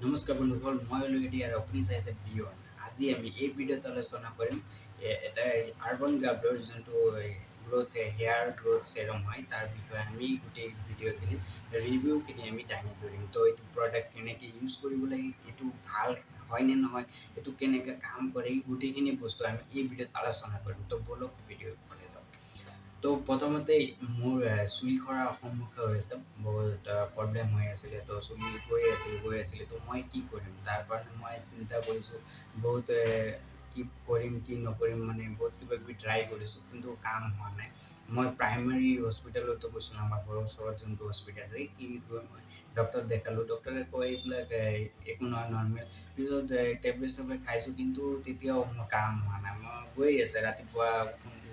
নমস্কাৰ বন্ধুসকল, মই হ'লো এডি আৰু আপুনি চাইছে বিয়ন। আজি আমি এই ভিডিঅ'ত আলোচনা কৰিম এটা আৰ্বান গাৰ্ডৰ যোনটো গ্ৰ'থ, হেয়াৰ গ্ৰ'থ চেৰম হয়, তাৰ বিষয়ে আমি গোটেই ভিডিঅ'খিনি, ৰিভিউখিনি আমি দাঙি ধৰিম। তো এইটো প্ৰডাক্ট কেনেকৈ ইউজ কৰিব লাগে, এইটো ভাল হয় নে নহয়, এইটো কেনেকৈ কাম কৰে, এই গোটেইখিনি বস্তু আমি এই ভিডিঅ'ত আলোচনা কৰিম। তো ব'লক, ভিডিঅ' ফালে যাওঁ। তো প্ৰথমতে মোৰ চুলি সৰাৰ সমস্যা হৈ আছে, বহুত প্ৰব্লেম হৈ আছিলে। তো চুলি গৈ আছিল, গৈ আছিলে। তো মই কি কৰিম, তাৰ কাৰণে মই চিন্তা কৰিছোঁ বহুত, কি কৰিম কি নকৰিম। মানে বহুত কিবা কিবি ট্ৰাই কৰিছোঁ, কিন্তু কাম হোৱা নাই। মই প্ৰাইমাৰী হস্পিটেলতো গৈছিলোঁ, আমাৰ ঘৰৰ ওচৰত যোনটো হস্পিটেল আছে, কি গৈ মই ডক্টৰ দেখালোঁ। ডক্টৰে কয় এইবিলাক একো নহয়, নৰ্মেল। পিছত টেবলেট চেবলেট খাইছোঁ, কিন্তু তেতিয়াও মোৰ কাম হোৱা নাই। মই গৈ আছে, ৰাতিপুৱা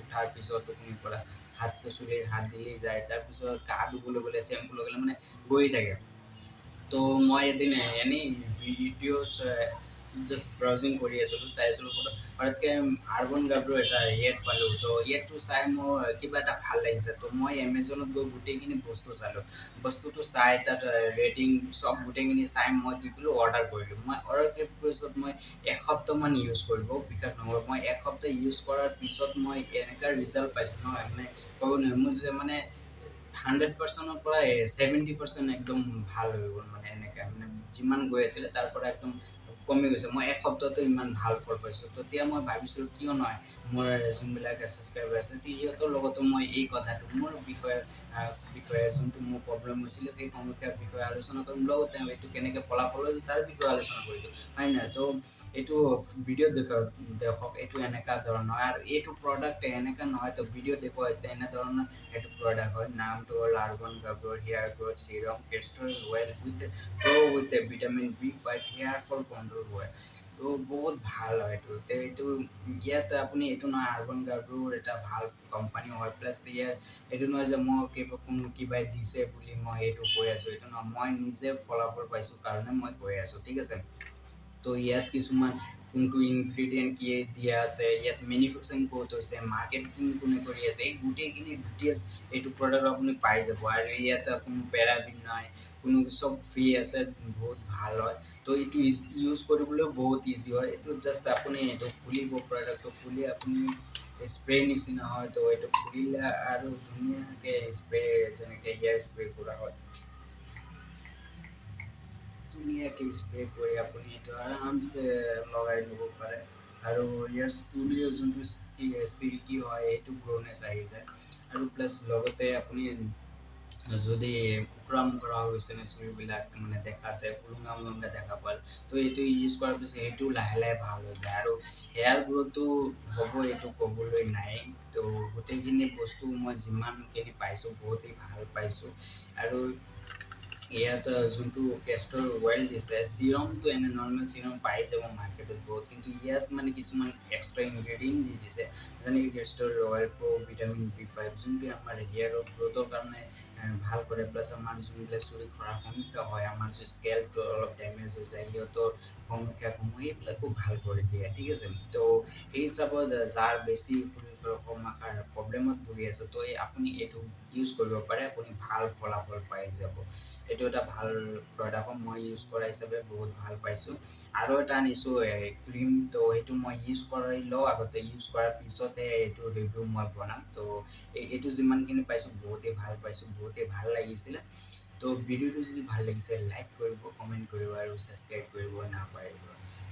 উঠাৰ পিছত টোপনিৰ পৰা হাতটো চুলিত হাত দিলেই যায়। তাৰপিছত গা ধুবলৈ গ'লে, চেম্পু লগালে মানে গৈ থাকে। তো মই এদিন এনেই ভিডিঅ' জাষ্ট ব্ৰাউজিং কৰি আছিলোঁ, চাই আছিলোঁ, হঠাৎকৈ আৰ্বান গাৰ্ডৰ এটা এড পালোঁ। তো এডটো চাই মোৰ কিবা এটা ভাল লাগিছে। তো মই এমেজনত গৈ গোটেইখিনি বস্তু চালোঁ। বস্তুটো চাই তাত ৰেটিং চব গোটেইখিনি চাই মই কি কৰিলোঁ, অৰ্ডাৰ কৰিলোঁ। মই অৰ্ডাৰ কৰাৰ পিছত মই এসপ্তাহমান ইউজ কৰিব, বিশ্বাস নকৰিব, মই এসপ্তাহ ইউজ কৰাৰ পিছত মই এনেকুৱা ৰিজাল্ট পাইছোঁ নহয়, মানে ক'ব নোৱাৰি। মোৰ যে মানে 100%ৰ পৰা 70% একদম ভাল হৈ গ'ল। মানে এনেকৈ মানে যিমান গৈ আছিলে, তাৰ পৰা একদম কমি গৈছে। মই এক সপ্তাহতে ইমান ভাল ফল পাইছোঁ। তেতিয়া মই ভাবিছিলোঁ, কিয় নহয় মোৰ যোনবিলাক ছাবস্ক্ৰাইবাৰ আছে, সিহঁতৰ লগতো মই এই কথাটো, মোৰ বিষয়ে যোনটো মোৰ প্ৰব্লেম হৈছিলে, সেই সমস্যাৰ বিষয়ে আলোচনা কৰিম, লগতে এইটো কেনেকৈ ফলাফল হ'ল তাৰ বিষয়ে আলোচনা কৰিলোঁ, হয় নহয়? তো এইটো ভিডিঅ'ত দেখক, দেখক, এইটো এনেকুৱা ধৰণৰ আৰু এইটো প্ৰডাক্ট এনেকুৱা নহয়। তো ভিডিঅ' দেখুওৱা হৈছে, এনেধৰণৰ এইটো প্ৰডাক্ট হয়। নামটো হ'ল urban গাৰ্ডৰ hair growth serum, castor oil with pro with vitamin B5, hair fall control হয়। তো বহুত ভাল হয় এইটো। এইটো ইয়াত আপুনি এইটো নহয়, আৰ্বান গাৰ্ডৰ এটা ভাল কোম্পানী হয়। প্লাছ ইয়াৰ এইটো নহয় যে মই কিবা কোনো কিবাই দিছে বুলি মই এইটো কৈ আছোঁ, এইটো নহয়। মই নিজে ফলাফল পাইছোঁ কাৰণে মই কৈ আছোঁ, ঠিক আছে? তো ইয়াত কিছুমান কোনটো ইনগ্ৰিডিয়েণ্ট কি দিয়া আছে, ইয়াত মেনুফেকচাৰিং ক'ত হৈছে, মাৰ্কেটিং কোনে কৰি আছে, এই গোটেইখিনি ডিটেইলছ এইটো প্ৰডাক্ট আপুনি পাই যাব। আৰু ইয়াত কোনো পেৰাবিন নাই, কোনো চব ফ্ৰী আছে, বহুত ভাল হয়। তো এইটো ইউজ কৰিবলৈও বহুত ইজি হয়। এইটো জাষ্ট আপুনি এইটো খুলিব, প্ৰডাক্টটো খুলি আপুনি স্প্ৰে নিচিনা হয়। তো এইটো খুলিলে আৰু ধুনীয়াকৈ স্প্ৰে, যেনেকৈ হেয়াৰ স্প্ৰে কৰা হয়, ধুনীয়াকৈ স্প্ৰে কৰি আপুনি এইটো আৰামছে লগাই ল'ব পাৰে। আৰু ইয়াৰ চুলিৰ যোনটো চিল্কি হয়, সেইটো গ্ল'নেছ আহি যায়। আৰু প্লাছ লগতে আপুনি যদি ওখোৰা মোখোৰা হৈ গৈছে নে চুলিবিলাক, মানে দেখাতে উলঙা উলঙা দেখা পাল, তো এইটো ইউজ কৰাৰ পিছত সেইটো লাহে লাহে ভাল হৈ যায়। আৰু হেয়াৰ গ্ৰ'থটো হ'ব, এইটো ক'বলৈ নাই। তো গোটেইখিনি বস্তু মই যিমানখিনি পাইছোঁ, বহুতেই ভাল পাইছোঁ। আৰু ইয়াত যোনটো কেষ্টৰ অইল দিছে, চিৰামটো এনে নৰ্মেল চিৰাম পাই যাব মাৰ্কেটত বহুত, কিন্তু ইয়াত মানে কিছুমান এক্সট্ৰা ইনগ্ৰেডিয়েণ্ট দি দিছে, যেনেকৈ castor oil pro vitamin B5, যোনটোৱে আমাৰ হেয়াৰৰ গ্ৰ'থৰ কাৰণে ভাল কৰে। প্লাছ আমাৰ যোনবিলাক চুলি সৰাৰ সমস্যা হয়, আমাৰ যি স্কেল্পটো অলপ ডেমেজ হৈ যায়, সিহঁতৰ সমস্যাসমূহ সেইবিলাকো ভাল কৰি দিয়ে, ঠিক আছে? তো সেই হিচাপত যাৰ বেছি সমস্যাৰ প্ৰব্লেমত ভুগি আছে, তো এই আপুনি এইটো ইউজ কৰিব পাৰে, আপুনি ভাল ফলাফল পাই যাব। এইটো এটা ভাল প্ৰডাক্ট, মই ইউজ কৰা হিচাপে বহুত ভাল পাইছোঁ। আৰু এটা আনিছোঁ ক্ৰীম। তো সেইটো মই ইউজ কৰি লওঁ আগতে, ইউজ কৰাৰ পিছতহে এইটো ৰিভিউ মই বনাম। তো এইটো যিমানখিনি পাইছোঁ, বহুতেই ভাল পাইছোঁ, বহুতেই ভাল লাগিছিলে। তো ভিডিঅ'টো যদি ভাল লাগিছে, লাইক কৰিব, কমেণ্ট কৰিব আৰু ছাবস্ক্ৰাইব কৰিব নাপাহৰিব।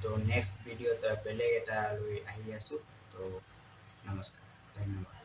তো নেক্সট ভিডিঅ'ত বেলেগ এটা লৈ আহি আছোঁ। তো নমস্কাৰ, ধন্যবাদ।